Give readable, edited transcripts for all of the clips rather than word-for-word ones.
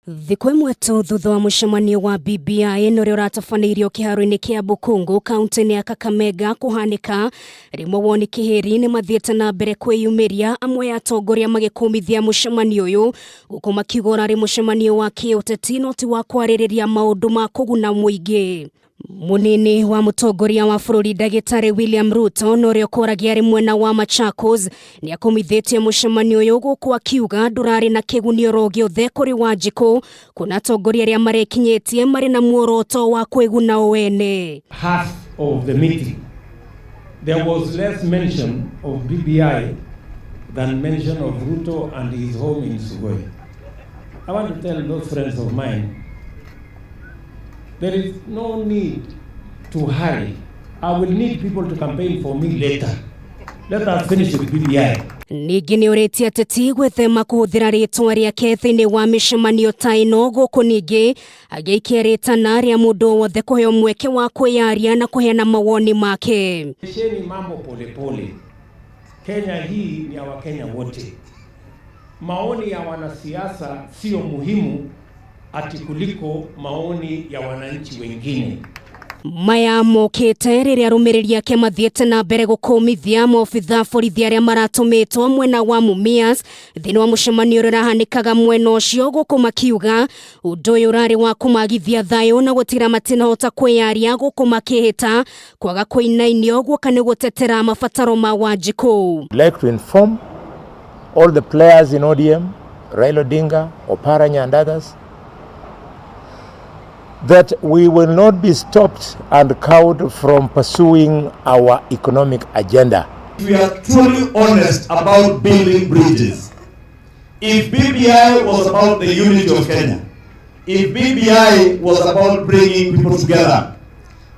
Thikũ ĩmwe tu thutha wa mũcemanio wa BBI na ũrĩa ũratabanĩirio kĩharo-inĩ kĩa Bukungu kaunti-inĩ ya Kakamega kũhanĩka, rĩu mawoni kĩhĩri nĩ mathiĩte na mbere kwĩyumĩria, amwe a atongoria magĩkũmithia mũcemanio ũyũ gũkũ makiuga ũrarĩ mũcemanio wa kĩũteti no ti wa kwarĩrĩria maũndũ ma kũguna mũingĩ. Munini wa mũtongoria wa bũrũri ndagĩtarĩ William Ruto na ũrĩa ũkoragia arĩ mwena wa Machakos nĩ akũmithĩtie mũcemanio ũyũ gũkũ akiuga ndũrarĩ na kĩguni oro gĩothe kũrĩ Wanjikũ kuona atongoria arĩa marekinyĩtie marĩ na muoroto wa kwĩguna o ene. Half of the meeting, there was less mention of BBI than mention of Ruto and his home in Sugoi. I want to tell those friends of mine, there is no need to hurry. I will need people to campaign for me later. Let us finish with BBI. Ningĩ nĩ ũrĩtie ateti gwĩthema kũhũthĩra rĩtwa rĩake thĩinĩ wa mĩcemanio ta ĩno gũkũ ningĩ agĩikia rĩtana rĩa mũndũ wothe kũheo mweke wa kwĩyaria na kũheana mawoni make. Sheni mambo polepole. Kenya hii ni ya Wakenya wote. Maoni ya wanasiasa sio muhimu ati kuliko maoni ya wananchi wengine. Maya mokĩte rĩrĩa arũmĩrĩri ake mathiĩte na mbere gũkũmithia maobitha borithi arĩa maratũmĩtwo mwena wa Mumias thĩinĩ wa mũcemanio ũrĩa ũrahanĩkaga mwena ũcio gũkũ makiuga ũndũ ũyũ ũrarĩ wa kũmagithia thayũ na gũtigĩra matinahota kwĩyaria gũkũ makĩhĩta kwaga kũinainio guoka nĩ gũtetera mabataro ma Wanjikũ. Like to inform all the players in ODM, Raila Odinga, Oparanya and others, that we will not be stopped and cowed from pursuing our economic agenda. We are truly honest about building bridges. If BBI was about the unity of Kenya, if BBI was about bringing people together,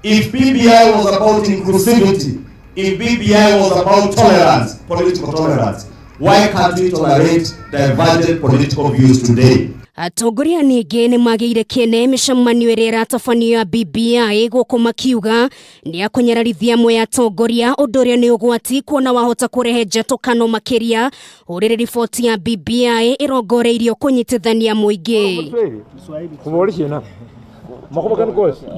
if BBI was about inclusivity, if BBI was about tolerance, political tolerance, why can't we tolerate divergent political views today? Atongoria ningĩ nĩ magĩire kĩene mĩcemanio ĩrĩa ĩratabanio ya BBI gũkũ makiuga nĩ akũnyararithia amwe ya atongoria ũndũ ũrĩa nĩ ũgwati kuona wahota kũrehe njatũkano makĩria ũrĩrĩ riboti ya BBI ĩrongoreirio kũnyitithania mũingĩ.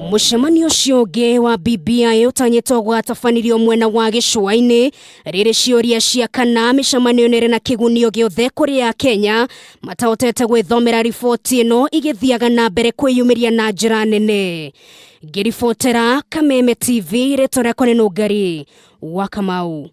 Mũcemanio ũcio ũngĩ wa BBI ũtanyĩtwo gũgatabanĩrio mwena wa gĩcũa-inĩ rĩrĩ ciũria cia kana mĩcemanio ĩno ĩrĩ na kĩgunio gĩothe kũrĩ Akenya matahotete gwĩthomera riboti ĩno igĩthiaga na mbere kwĩyumĩria na njĩra nene. Ngĩribotera Kameme TV, rĩtwa rĩakwa nĩ Nũngari wa Kamau.